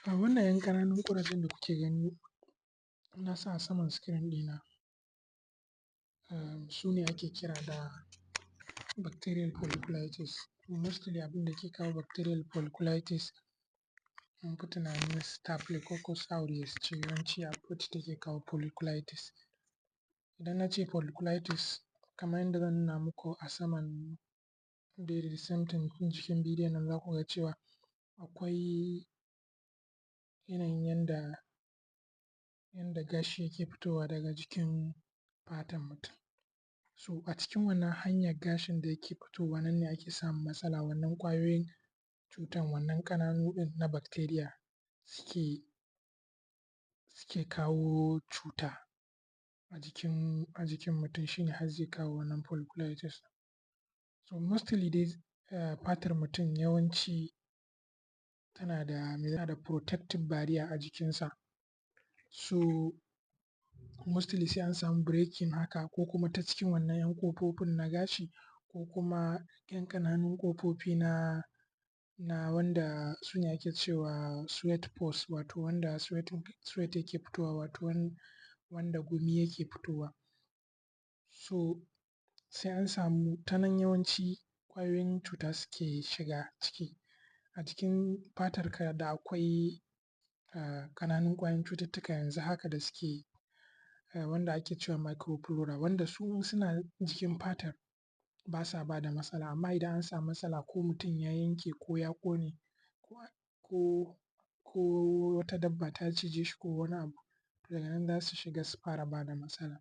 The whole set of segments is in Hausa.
A wannan ‘yan ƙananun ƙurajen da kuke gani na sa a saman screen ɗina, su ne ake kira da bacterial folliculitis. Mostly abin da ke kawo bacterial folliculitis, mun fi tunanin Staphylococcus aureus ce yawanci wacce take kawo folliculitis. Idan na ce folliculitis, kamar yadda zan nuna muku a saman the same thing jikin bidiyon nan, za ku ga cewa akwai yanayin yanda gashi yake fitowa daga jikin fatan mutum. So a cikin wannan hanyar gashin da yake fitowa nan ne ake samun matsala, wannan ƙwayoyin cutan, wannan ƙananu ɗin na bacteria suke kawo cuta a jikin mutum, shi ne har zai kawo wannan folliculitis. So mostly dai fatar mutum yawanci tana da protective barrier a jikinsa. So mostly sai an samu breaking haka, ko kuma ta cikin wannan ‘yan ƙofofin na gashi, ko kuma ‘yan ƙananun ƙofofi na wanda su ne ake cewa sweat pores, wato wanda sweat yake fitowa, wato wanda gumi yake fitowa. So sai an samu ta nan yawanci ƙwayoyin cuta suke shiga ciki. A jikin fatarka da akwai ƙananun ƙwayoyin cututtuka yanzu haka da suke, wanda ake cewa microflora, wanda su suna jikin fatar ba sa ba da matsala, amma idan an samu matsala, ko mutum ya yanke ko ya ƙone, ko wata dabba ta cije shi ko wani abu, daga nan za su shiga su fara ba da matsala.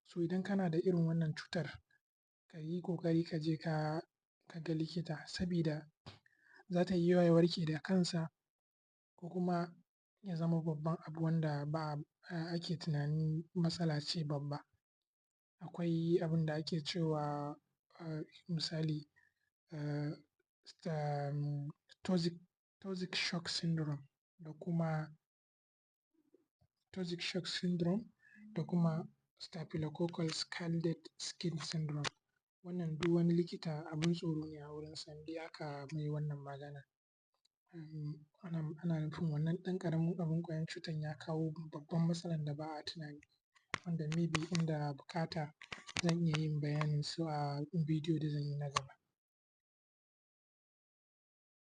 So idan kana da irin wannan cutar, ka yi ƙoƙari ka je ka ga likita, sabida za ta iya yiwuwa ya warke da kansa ko kuma ya zama babban abu wanda ba ake tunanin matsala ce babba. Akwai abin da ake cewa, misali, toxic shock syndrome da kuma toxic shock syndrome da kuma staphylococcal scalded skin syndrome. Wannan duk wani likita abin tsoro ne a wurinsa in dai aka mai wannan magana. Ana nufin wannan ɗan ƙaramin abin ƙwayan cutan ya kawo babban matsalan da ba a tunani, wanda maybe inda buƙata zan iya yin bayanin su a bidiyo da zan yi na gaba.